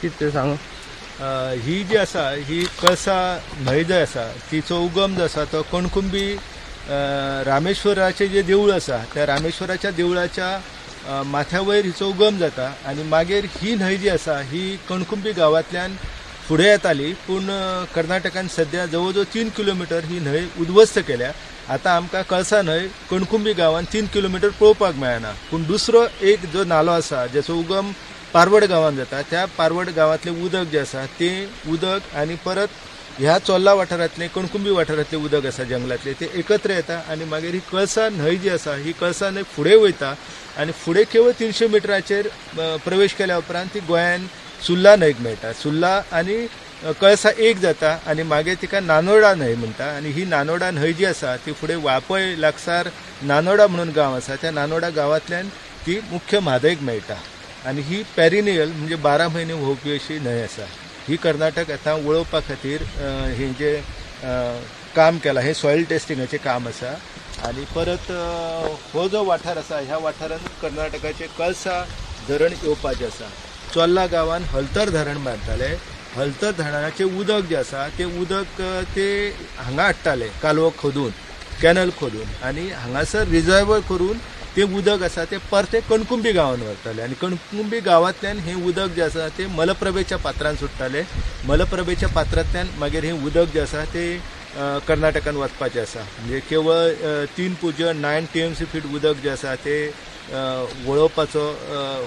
कितें तें सांग. ही जी आसा ही कळसा न्हंय जी आसा तिचो उगम जो आसा तो कणकुंबी रामेश्वराचें जें देवूळ आसा त्या रामेश्वराच्या देवळाच्या माथ्या वयर हिचो उगम जाता आनी मागीर ही न्हंय जी आसा ही कणकुंबी गांवांतल्यान फुडें येताली, पूण कर्नाटकान सद्या जवळ जवळ 3 किलोमिटर ही न्हंय उद्ध्वस्त केल्या. आतां आमकां कळसा न्हंय कणकुंबी गांवांत 3 किलोमिटर पळोवपाक मेळना. पूण दुसरो एक जो नालो आसा ज्याचो उगम पारवड गांवांत जाता, त्या पारवड गांवांतलें उदक जें आसा तें उदक आनी परत ह्या चोर्ला वाठारांतलें कणकुंबी वाठारांतलें उदक आसा जंगलांतलें तें एकत्र येता आनी मागीर ही कळसा न्हंय जी आसा ही कळसा न्हंय फुडें वयता आनी फुडें केवळ 300 मिटराचेर प्रवेश केल्या उपरांत ती गोंयान सुर्ला न्हंयक मेळटा. सुर्ला आनी कळसा एक जाता आनी मागीर तिका नानोडा न्हंय म्हणटा आनी ही नानोडा न्हंय जी आसा ती फुडें वाळपय लागसार नानोडा म्हणून गांव आसा, त्या नानोडा गांवांतल्यान ती मुख्य म्हादयक मेळटा आनी ही पेरिनियल म्हणजे 12 म्हयने व्हांवपी अशी न्हंय आसा. ही कर्नाटक आतां वळोवपा खातीर हें जें काम केलां हें सॉयल टेस्टिंगाचें काम आसा. आनी परत हो जो वाठार आसा ह्या वाठारांत कर्नाटकाचें कळसा धरण येवपाचें आसा. चोर्ला गांवांत हलतर धरण बांदताले, हलतर धरणाचें उदक जें आसा तें उदक ते हांगा हाडटाले कालवो खोदून, कॅनल खोदून आनी हांगासर रिजर्वर करून तें उदक आसा तें परतें कणकुंबी गांवांत व्हरताले आनी कणकुंबी गांवांतल्यान हें उदक जें आसा तें मलप्रभेच्या पात्रांत सोडटाले. मलप्रभेच्या पात्रांतल्यान मागीर हें उदक जें आसा तें कर्नाटकान वचपाचें आसा. म्हणजे केवळ 3.9 TMC feet उदक जें आसा तें वळोवपाचो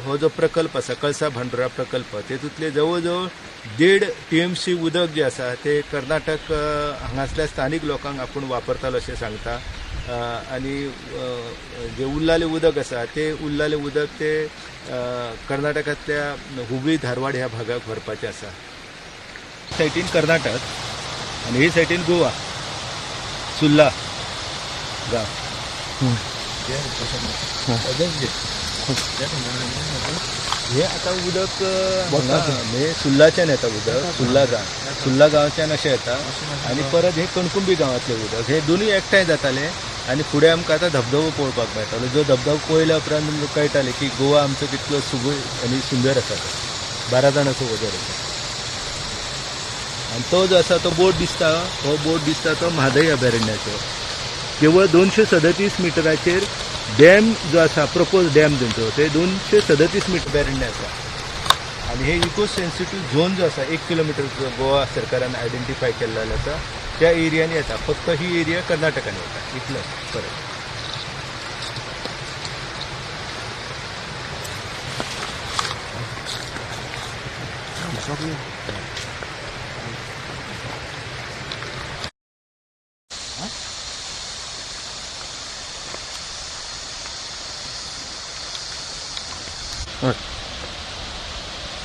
हो जो प्रकल्प आसा कळसा भांडुरा प्रकल्प, तेतूंतलें जवळ जवळ 1.5 TMC उदक जें आसा तें कर्नाटक हांगासल्या स्थानीक लोकांक आपूण वापरतालो अशें सांगता. आनी जें उरलालें उदक आसा तें उरलालें उदक तें कर्नाटकांतल्या हुबळी धारवाड ह्या भागाक व्हरपाचें आसा. सायटीन कर्नाटक आनी हे सायटीन गोवा, सुर्ला गांव. हे आतां उदक हे सुर्लाच्यान येता उदक, सुर्ला गांव, सुर्ला गांवच्यान अशें येता आनी परत हे कणकुंबी गांवांतलें उदक, हे दोनूय एकठांय जाताले आनी फुडें आमकां आतां धबधबो पळोवपाक मेळटालो. जो धबधबो पळयल्या उपरांत तुमकां कळटालें की गोवा आमचो कितलो सुबूर आनी सुंदर आसा. तो 12 जाणांचो वजर आसा आनी तो जो आसा तो बोट दिसता, हो बोट दिसता तो म्हादय अभयारण्याचो. केवळ 237 मिटराचेर डॅम जो आसा, प्रपोज डॅम तेंचो, ते 237 मिटर अभयारण्य आसा आनी हे इको सेन्सिटीव झोन जो आसा 1 किलोमिटर गोवा सरकारान आयडेंटिफाय केल्लो आसा त्या एरियांनी येता. फक्त ही एरिया कर्नाटकान येता, इतलेंच फरक.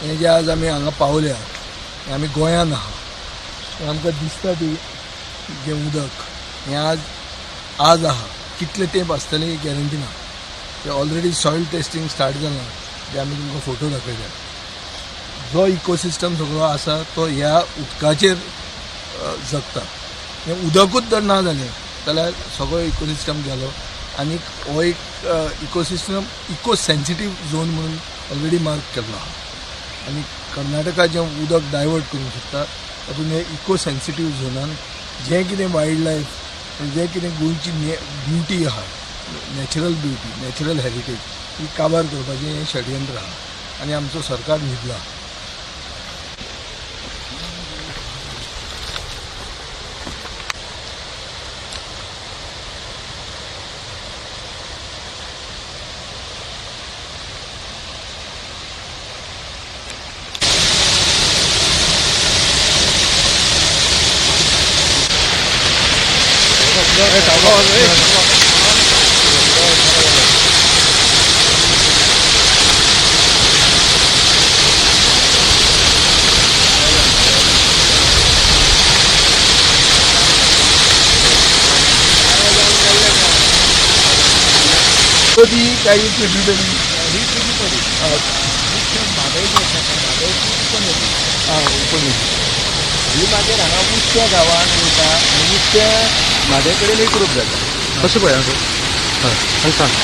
हें जें आज आमी हांगा पावल्या, आमी गोंयांत आहा, आमकां दिसता ती जें उदक हें आज आज आहा, कितलें तेंप आसतलें ही गॅरंटी ना. तें ऑलरेडी सॉयल टेस्टींग स्टार्ट जालां, जें आमी तुमकां फोटो दाखयल्या. जो इकोसिस्टम सगळो आसा तो ह्या उदकाचेर जगता. हें उदकूच जर ना जालें जाल्यार सगळो इकोसिस्टम गेलो. आनी हो एक इकोसिस्टम इको सेन्सिटीव झोन म्हणून ऑलरेडी मार्क केल्लो आहा. आनी कर्नाटका जें उदक डायवर्ट करूंक सोदता तातूंत हे इको सेन्सिटीव झोनान जें कितें वायल्ड लायफ, जें कितें गोंयची ब्युटी आहा, नॅचरल ब्युटी, नॅचरल हॅरिटेज, ही काबार करपाचें हें षडयंत्र आहा आनी आमचो सरकार न्हिदला. काही ट्रिब्युटरी, ही ट्रिब्युटरी मुख्य म्हादय जी आसा म्हादयची उपनदी, उपनदी ही मागीर हांगा उश्ट्या गांवांत वयता आनी उश्ट्या म्हादय कडेन एकरूप जाता. कशें पळय हां सांग.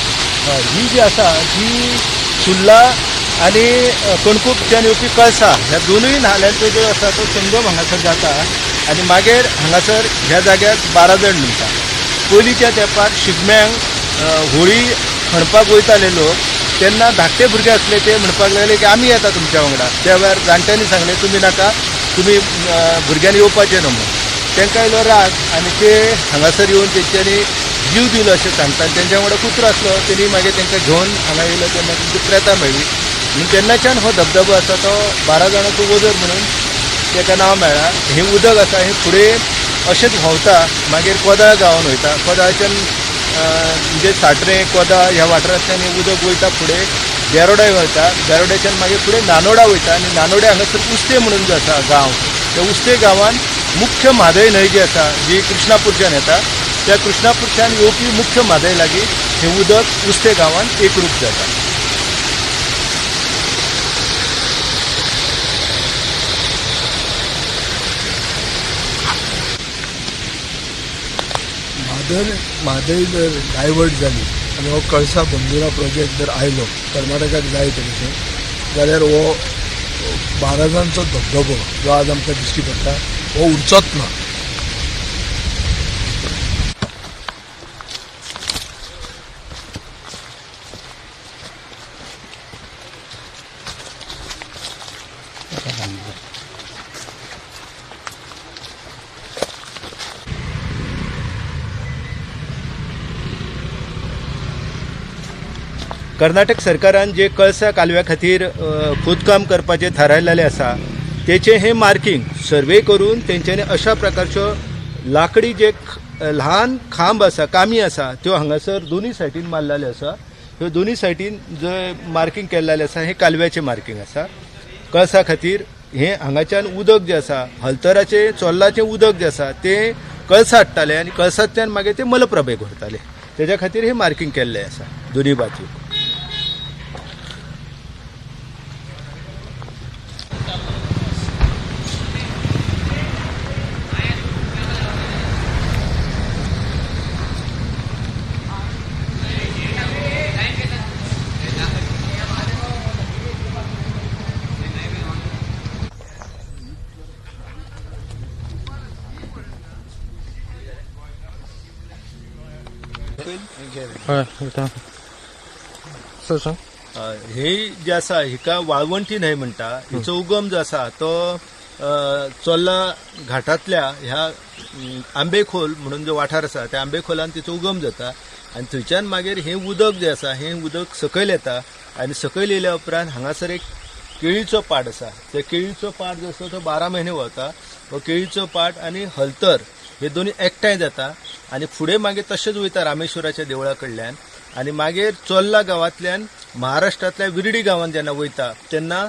ही जी आसा ही सुर्ला आनी कणकूपच्यान येवपी कळसा ह्या दोनूय नाल्यांचो जो आसा तो संगम हांगासर जाता आनी मागीर हांगासर ह्या जाग्याक 12 जाण म्हणटा. पयलींच्या तेंपार शिगम्यांक होळी खणपाक वयताले लोक, तेन्ना धाकटे भुरगे आसले ते म्हणपाक लागले की आमी येता तुमच्या वांगडा. त्या वेळार जाणट्यांनी सांगलें तुमी नाका, तुमी भुरग्यांनी येवपाचें न्हू म्हणून. तांकां आयलो राग आनी ते हांगासर येवन तेंच्यांनी जीव दिलो अशें सांगता. आनी तेंच्या वांगडा कुत्रो आसलो, तेणी मागीर तांकां घेवन हांगा येयलो तेन्ना तेंची प्रेतां मेळ्ळी. म्हणून तेन्नाच्यान हो धबधबो आसा तो 12 जाणांचो वजर म्हणून ताका नांव मेळ्ळां. हें उदक आसा हें फुडें अशेंच व्हांवता, मागीर कोदाळ गांवान वयता. कोदाळच्यान म्हणजे साटरें कोदाळ ह्या वाठारांतल्यान हें उदक वयता फुडें बेरोडा वयता, बेरोड्याच्यान मागीर फुडें नानोडा वयता आनी नानोड्या हांगासर उस्ते म्हणून जो आसा गांव, त्या उस्ते गांवान मुख्य म्हादय न्हंय जी आसा जी कृष्णापूरच्यान येता, त्या कृष्णापूरच्यान येवपी मुख्य म्हादय लागीं हें उदक उस्ते गांवान एकरूप जाता. म्हादय जर डायवर्ट जाली आनी हो कळसा बंदुरा प्रोजेक्ट जर आयलो कर्नाटकाक जाय तशें जाल्यार हो 12 जांचो धबधबो जो आज आमकां दिश्टी पडटा हो उरचोच ना. कर्नाटक सरकारान जे कळसा कालव्या खातीर खोदकाम करपाचें थारायलेलें आसा तेचें हें मार्किंग सर्वे करून तेंच्यांनी अशा प्रकारच्यो लाकडी जे ल्हान खांब आसा, कामी आसा, त्यो हांगासर दोनूय सायडीन मारलेल्यो आसा. ह्यो दोनूय सायडीन जे मार्किंग केल्लेलें आसा हें कालव्याचें मार्किंग आसा. कळसा खातीर हें हांगाच्यान उदक जें आसा हलतराचें चोल्लाचें उदक जें आसा तें कळसा हाडटाले आनी कळसांतल्यान मागीर तें मलप्रभेक व्हरताले. तेज्या खातीर हें मार्किंग केल्लें आसा दोनूय बाजूक. हे जे आसा हिका वाळवंटी न्हंय म्हणटा. हिचो उगम जो आसा तो चोल्ला घाटांतल्या ह्या आंबेखोल म्हणून जो वाठार आसा त्या आंबेखोलान तिचो उगम जाता आनी थंयच्यान मागीर हें उदक जें आसा हें उदक सकयल येता आनी सकयल येयल्या उपरांत हांगासर एक केळीचो पाट आसा. त्या केळीचो पाट जो आसा तो 12 म्हयने व्हांवता. हो केळीचो पाट आनी हलतर हे दोनूय एकठांय जाता आनी फुडें मागीर तशेंच वयता रामेश्वराच्या देवळा कडल्यान आनी मागीर चोल्ला गांवांतल्यान महाराष्ट्रांतल्या विर्डी गांवांत जेन्ना वयता तेन्ना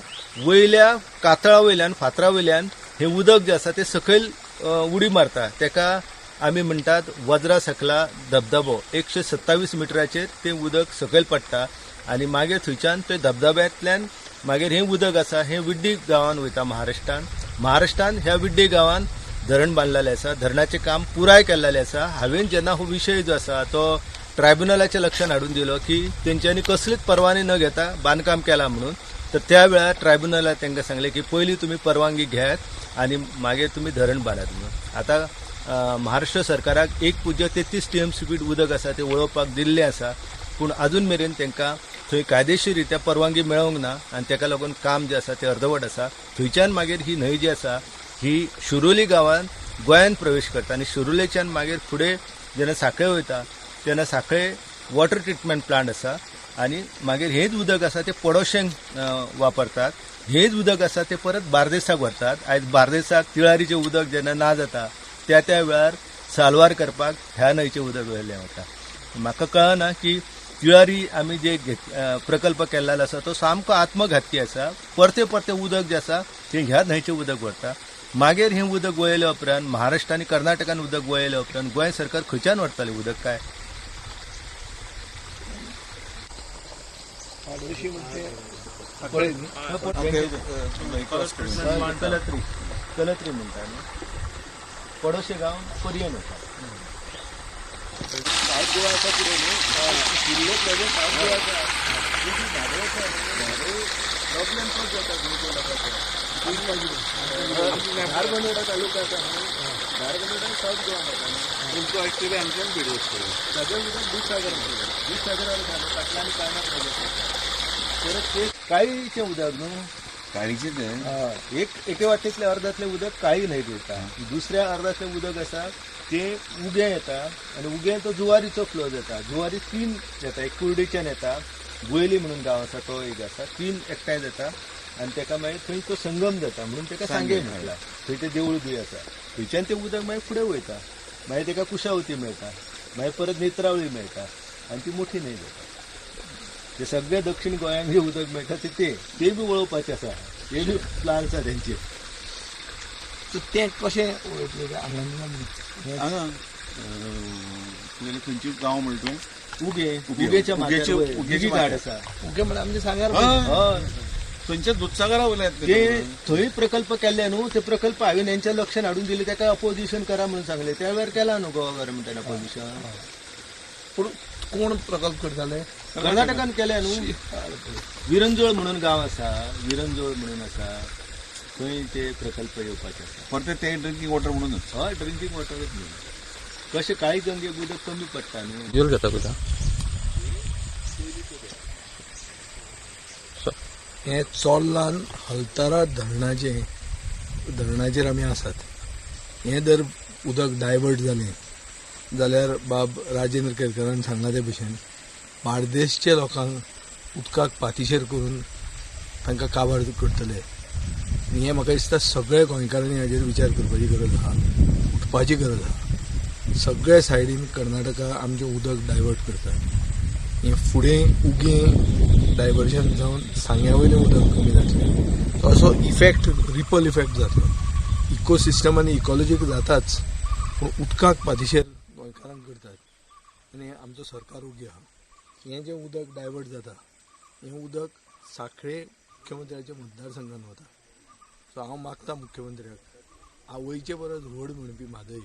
वयल्या कातळा वयल्यान फातरा वयल्यान हें उदक जें आसा तें सकयल उडी मारता. तेका आमी म्हणटात वज्रा सकला धबधबो. 127 मिटराचेर तें उदक सकयल पडटा आनी मागीर थंयच्यान ते धबधब्यांतल्यान मागीर हें उदक आसा हें विड्डी गांवांत वयता महाराष्ट्रान. महाराष्ट्रान ह्या विड्डी गांवांत धरण बांदलेलें आसा. धरणाचें काम पुराय केल्लेलें आसा. हांवें जेन्ना हो विशय जो आसा तो ट्रायब्युनलाच्या लक्षांत हाडून दिलो की तेंच्यांनी कसलीच परवानगी न घेता बांदकाम केलां म्हणून, तर त्या वेळार ट्रायब्युनलान तांकां सांगलें की पयलीं तुमी परवानगी घेयात आनी मागीर तुमी धरण बांदात म्हणून. आतां महाराष्ट्र सरकाराक 1.33 TMC feet उदक आसा तें वळोवपाक दिल्लें आसा, पूण अजून मेरेन तांकां थंय कायदेशीर रित्या परवानगी मेळोंक ना आनी ताका लागून काम जें आसा तें अर्दवट आसा. थंयच्यान मागीर ही न्हंय जी आसा ही शिरोली गांवांत गोंयांत प्रवेश करता आनी शिरोलेच्यान मागीर फुडें जेन्ना सांखळे वयता तेन्ना सांखळे वॉटर ट्रिटमेंट प्लांट आसा आनी मागीर हेंच उदक आसा तें पडोशेंक वापरतात. हेंच उदक आसा तें परत बार्देसाक व्हरतात. आयज बार्देसाक तिळारीचें उदक जेन्ना ना जाता त्या त्या वेळार साल्वार करपाक ह्या न्हंयचें उदक व्हेल्लें वता. म्हाका कळना की तिळारी आमी जे प्रकल्प केल्लो आसा तो सामको आत्मघातकी आसा. परतें परतें उदक जें आसा तें ह्या न्हंयचें उदक व्हरता. मागीर हें उदक वळयल्या उपरांत महाराष्ट्र आनी कर्नाटकान उदक वळयल्या उपरांत गोंय सरकार खंयच्यान व्हरतालें उदक काय? कलत्री कलत्री म्हणटा न्ही, पडोशे गांव पर्यन वता. साउथ गोवा आसा फुडें न्ही, किल्लो प्रेजेंट साउथ गोवा आसा. प्रॉब्लेम तोच जाता गोंयच्या लोकांचो. धारबांदोडा तालुका आसा न्हू, धारबांदोडा सावथ गोवा जाता न्हू. तुमचो ऍक्च्युली हांगच्यान पेड वचतलो. सगळें उदक दुधसागरान वयता. दुधसागरार घालून फाटल्यान आनी कांय प्रोजेक्ट परत ते काळीचें उदक न्हू. काळीचें तें. हय, एक एके वाटेंतलें अर्दांतलें उदक काळी न्हंयत वयता, दुसऱ्या अर्दांतलें उदक आसा तें उगें येता आनी उगें तो जुवारीचो फ्लो जाता. जुवारी तीन येता, एक कुर्डीच्यान येता, गुळेली म्हणून गांव आसा तो एक आसा, तीन एकठांय जाता आनी तेका मागीर थंय तो संगम जाता म्हणून तेका सांगे म्हटला. थंय तें देवूळ बी आसा, थंयच्यान तें उदक मागीर फुडें वयता, मागीर तेका कुशावती मेळटा, मागीर परत नेत्रावळी मेळटा आनी ती मोठी न्हंय जाता. ते सगळे दक्षिण गोंयांत जें उदक मेळटा ते ते ते बी वळोवपाचें आसा, ते बी प्लान आसा तेंचे. सो तें कशें वयतलें हांगा? हांगा तुगेले खंयची गांव म्हणटा तूं? उगे. उगे. उगेच्या माथ्यार उगेचे उगेची माथ्यार. घाट आसा. ओके, म्हळ्यार आमच्या सांग्यार. हय. हय. थंयच्या दुधसागरा वयल्यान ते थंय प्रकल्प केल्ले न्हू, ते प्रकल्प हांवें हेंच्या लक्षात हाडून दिले, तेका अपोजिशन करा म्हणून सांगले, त्या वेळार केला न्हू गोवा गव्हर्मेंटान अपोजिशन. पूण कोण प्रकल्प करताले? कर्नाटकान केल्या न्हू. विरंजोळ म्हणून गांव आसा, विरंजोळ म्हणून आसा, थंय ते प्रकल्प येवपाचे आसा. परते ते ड्रिंकींग वॉटर म्हणूनच. हय, ड्रिंकींग वॉटरच न्हू. कशें काळी गंगेक उदक कमी पडटा न्हू. जेल घेता तुका. हें चोर्लान हलतारा धरणाचेर आमी आसात. हें जर उदक डायवर्ट जालें जाल्यार बाब राजेंद्र केरकरान सांगला ते भशेन बार्देसच्या लोकांक उदकाक पातिशेर करून तांकां काबार करतले. आनी हें म्हाका दिसता सगळ्या गोंयकारांनी हाजेर विचार करपाची गरज आसा, उठपाची गरज आसा. सगळ्या सायडीन कर्नाटका आमचें उदक डायवर्ट करता. हें फुडें उगें डायवर्जन जावन सांग्या वयलें उदक कमी जातलें. सो असो इफेक्ट, रिपल इफेक्ट जातलो इकोसिस्टम आनी इकॉलॉजीक जाताच, पूण उदकाक पातिशेर गोंयकारांक करतात आनी आमचो सरकार उगी आहा. हें जें उदक डायवर्ट जाता हें उदक सांखळे मुख्यमंत्र्याच्या मतदारसंघान वता. सो हांव मागता मुख्यमंत्र्याक, आवयचे परस व्हड म्हणपी म्हादय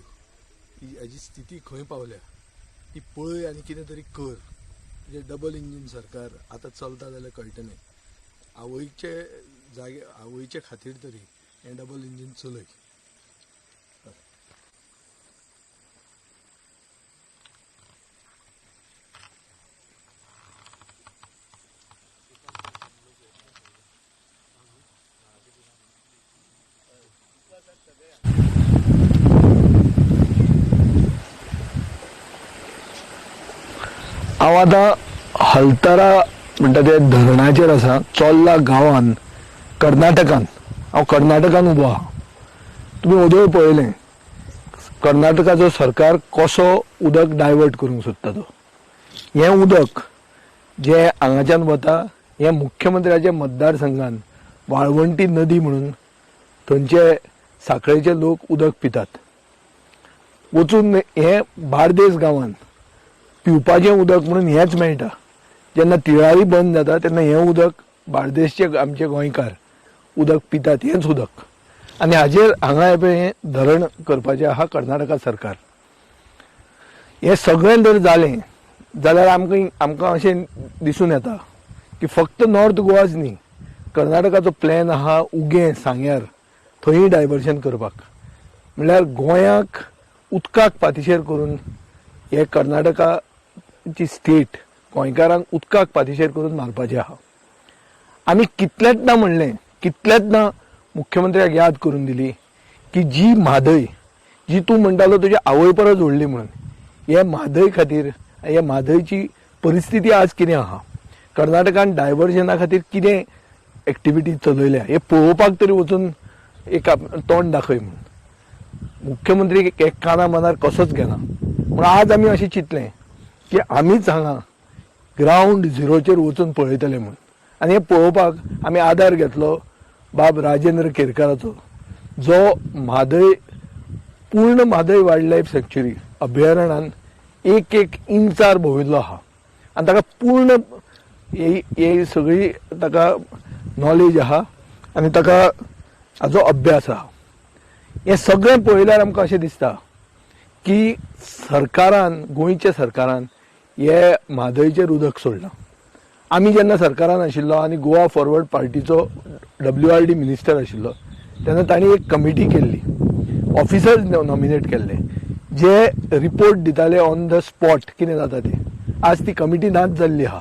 ही हाजी स्थिती खंय पावल्या ती पळय आनी कितें तरी कर. तुजें डबल इंजीन सरकार आतां चलता जाल्यार कळटलें. आवयचे जागे आवयचे खातीर तरी हें डबल इंजीन चलय. हांव आतां हलतारा म्हणटा ते धरणाचेर आसा, चोर्ला गांवान, कर्नाटकान. हांव कर्नाटकान उबो आहा. तुमी ओदोळ पळयलें कर्नाटकाचो सरकार कसो उदक डायवर्ट करूंक सोदता तो. हें उदक जें हांगाच्यान वता हें मुख्यमंत्र्याच्या मतदारसंघान वाळवंटी नदी म्हणून थंयचे सांखळेचे लोक उदक पितात. वचून हें बार्देस गांवान पिवपाचें उदक म्हणून हेंच मेळटा. जेन्ना तिळारी बंद जाता तेन्ना हें उदक बार्देसचे आमचे गोंयकार उदक पितात, हेंच उदक. आनी हाजेर हांगा हे पळय हें धरण करपाचें आहा कर्नाटका सरकार. हें सगळें जर जालें जाल्यार आमकां आमकां अशें दिसून येता की फक्त नॉर्थ गोवाच न्ही, कर्नाटकाचो प्लॅन आहा उगें सांग्यार थंय डायवर्जन करपाक. म्हणल्यार गोंयाक उदकाक पातिशेर करून हे कर्नाटकाची स्टेट गोंयकारांक उदकाक पातिशेर करून मारपाचें आहा. आमी कितलेंच ना म्हणलें, कितलेंच ना मुख्यमंत्र्याक याद करून दिली की जी म्हादय जी तूं म्हणटालो तुज्या आवय परस व्हडली म्हणून, हे म्हादय खातीर हे म्हादयची परिस्थिती आज कितें आहा, कर्नाटकान डायवर्जना खातीर कितें एक्टिविटी चलयल्या हे पळोवपाक तरी वचून एक तोंड दाखय म्हणून. मुख्यमंत्री एक काना मनार कसोच घेना. पूण आज आमी अशें चिंतलें की आमीच हांगा ग्रावंड झिरोचेर वचून पळयतले म्हूण. आनी हें पळोवपाक आमी आदार घेतलो बाब राजेंद्र केरकाराचो, जो म्हादय पूर्ण म्हादय वायल्ड लायफ सँक्च्युरी अभयारणान एक एक इंचार भोंविल्लो आहा आनी ताका पूर्ण ही सगळी ताका नॉलेज आहा आनी ताका हाजो अभ्यास आहा. हें सगळें पळयल्यार आमकां अशें दिसता की सरकारान, गोंयच्या सरकारान हे म्हादयचेर उदक सोडलां. आमी जेन्ना सरकारान आशिल्लो आनी गोवा फॉरवर्ड पार्टीचो WRD minister आशिल्लो तेन्ना तांणी एक कमिटी केल्ली, ऑफिसर्स नॉमिनेट केल्ले जे रिपोर्ट दिताले ऑन the spot कितें जाता तें. आज ती कमिटी नाच जाल्ली आहा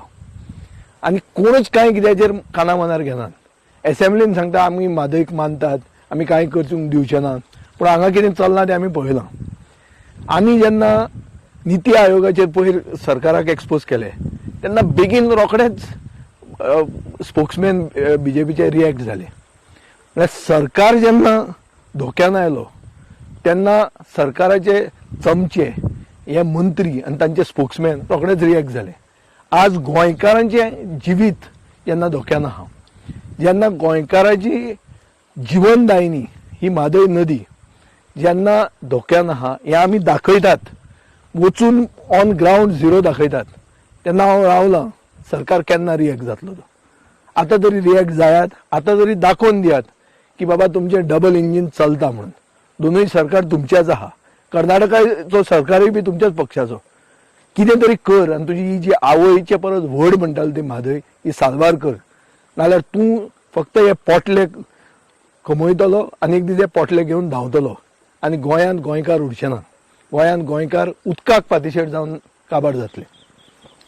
आनी कोणूच कांय कित्याचेर काना मनार घेनात. एसेंब्लीन सांगता आमी म्हादयक मानतात, आमी कांय करचूंक दिवचे नात, पूण हांगा कितें चल्लां तें आमी पळयलां. आमी जेन्ना निती आयोगाचेर पयर सरकाराक एक्सपोज केले तेन्ना बेगीन रोखडेच स्पोक्समॅन बीजेपीचे रिएक्ट जाले. म्हळ्यार सरकार जेन्ना धोक्यान आयलो तेन्ना सरकाराचे चमचे हे मंत्री आनी तांचे स्पोक्समॅन रोखडेच रिएक्ट जाले. आज गोंयकारांचें जिवीत जेन्ना धोक्यान आहा, जेन्ना गोंयकाराची जिवनदायिनी ही म्हादय नदी जेन्ना धोक्यान आहा, हें आमी दाखयतात, वचून ऑन ग्रावंड झिरो दाखयतात, तेन्ना हांव रावलां सरकार केन्ना रिएक्ट जातलो तो. आतां तरी रिएक्ट जायात, आतां तरी दाखोवन दियात की बाबा तुमचें डबल इंजीन चलता म्हणून. दोनूय सरकार तुमचेच आहा, कर्नाटकाचो सरकारूय बी तुमच्याच पक्षाचो. कितें तरी कर आनी तुजी ही जी आवयचे परस व्हड म्हणटाले ती म्हादय ही साल्वार कर, नाल्यार तूं फक्त हे पोटले कमयतलो आनी एक दीस हे पोटले घेवन धांवतलो आनी गोंयांत गोंयकार उरचे ना, गोंयांत गोंयकार उदकाक पातिशेर जावन काबार जातले.